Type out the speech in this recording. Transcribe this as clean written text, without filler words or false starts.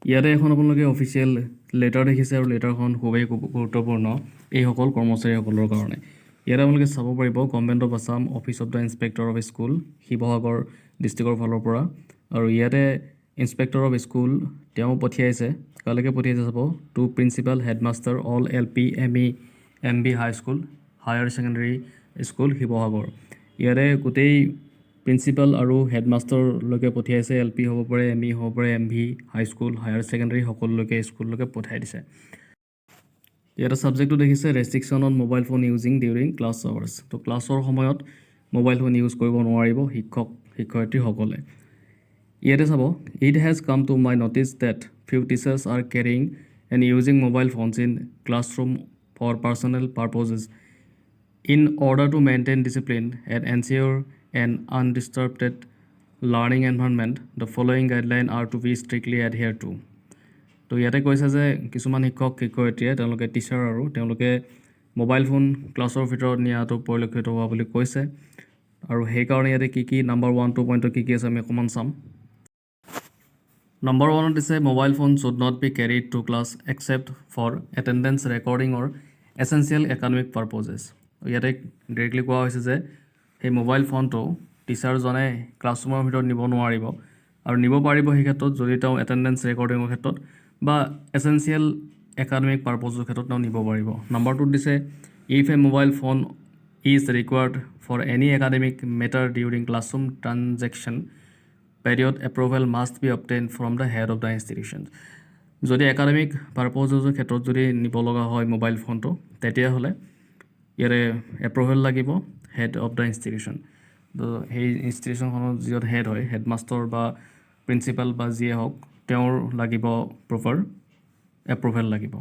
ইয়াতে এখন আপোনালোকে অফিচিয়েল লেটাৰ দেখিছে আৰু লেটাৰখন খুবেই গুৰুত্বপূৰ্ণ এইসকল কৰ্মচাৰীসকলৰ কাৰণে। ইয়াতে আপোনালোকে চাব পাৰিব, Government of Assam, Office of the Inspector of School, Sivasagar ডিষ্ট্ৰিক্টৰ ফালৰ পৰা। আৰু ইয়াতে ইনস্পেক্টৰ অফ স্কুল তেওঁ পঠিয়াইছে। কালৈকে পঠিয়াইছে চাব, to Principal, Headmaster, all LP, ME, MV High School, Higher Secondary School, Sivasagar. ইয়াতে গোটেই প্ৰিন্সিপাল আৰু হেডমাষ্টাৰলৈকে পঠিয়াইছে। এল পি হ'ব পাৰে, এম ই হ'ব পাৰে, MV High School, Higher Secondary, সকলোলৈকে স্কুললৈকে পঠাই দিছে। ইয়াতে ছাবজেক্টটো দেখিছে, restriction on mobile phone using during class hours। তো ক্লাছৰ সময়ত মোবাইল ফোন ইউজ কৰিব নোৱাৰিব শিক্ষক শিক্ষয়িত্ৰীসকলে। ইয়াতে চাব, it has come to my notice that few teachers are carrying and using mobile phones in classroom for personal purposes. In order to maintain discipline and ensure an undisturbed learning environment, the following guideline are to be strictly adhere to. তো ইয়াতে কৈছে যে কিছুমান শিক্ষক শিক্ষয়িত্ৰীয়ে, তেওঁলোকে teacher আৰু তেওঁলোকে mobile phone ক্লাছৰ ভিতৰত নিয়াটো পৰিলক্ষিত হোৱা বুলি কৈছে। আৰু সেইকাৰণে ইয়াতে কি কি নাম্বাৰ ওৱান টু পইণ্টত কি কি আছে, আমি অকণমান চাম। নম্বৰ ওৱানত দিছে, mobile phone should not be carried to class except for attendance recording or essential academic purposes। ইয়াতে ডিৰেক্টলি কোৱা হৈছে যে সেই মোবাইল ফোনটো টিচাৰজনে ক্লাছৰুমৰ ভিতৰত নিব নোৱাৰিব আৰু নিব পাৰিব সেই ক্ষেত্ৰত যদি তেওঁ এটেণ্ডেঞ্চ ৰেকৰ্ডিঙৰ ক্ষেত্ৰত বা এচেঞ্চিয়েল একাডেমিক পাৰ্পজৰ ক্ষেত্ৰত তেওঁ নিব পাৰিব। নম্বৰ টুত দিছে, if a mobile phone is required for any academic matter during classroom transaction period, approval must be obtain from the head of the institution। যদি একাডেমিক পাৰ্পজৰ ক্ষেত্ৰত যদি নিব লগা হয় মোবাইল ফোনটো, তেতিয়াহ'লে ইয়াৰে এপ্ৰুভেল লাগিব হেড অফ the institution. তো সেই ইনষ্টিটিউশ্যনখনত যিজন হেড হয়, হেডমাষ্টাৰ বা প্ৰিন্সিপাল বা যিয়ে হওক, তেওঁৰ লাগিব, প্ৰপাৰ এপ্ৰুভেল লাগিব।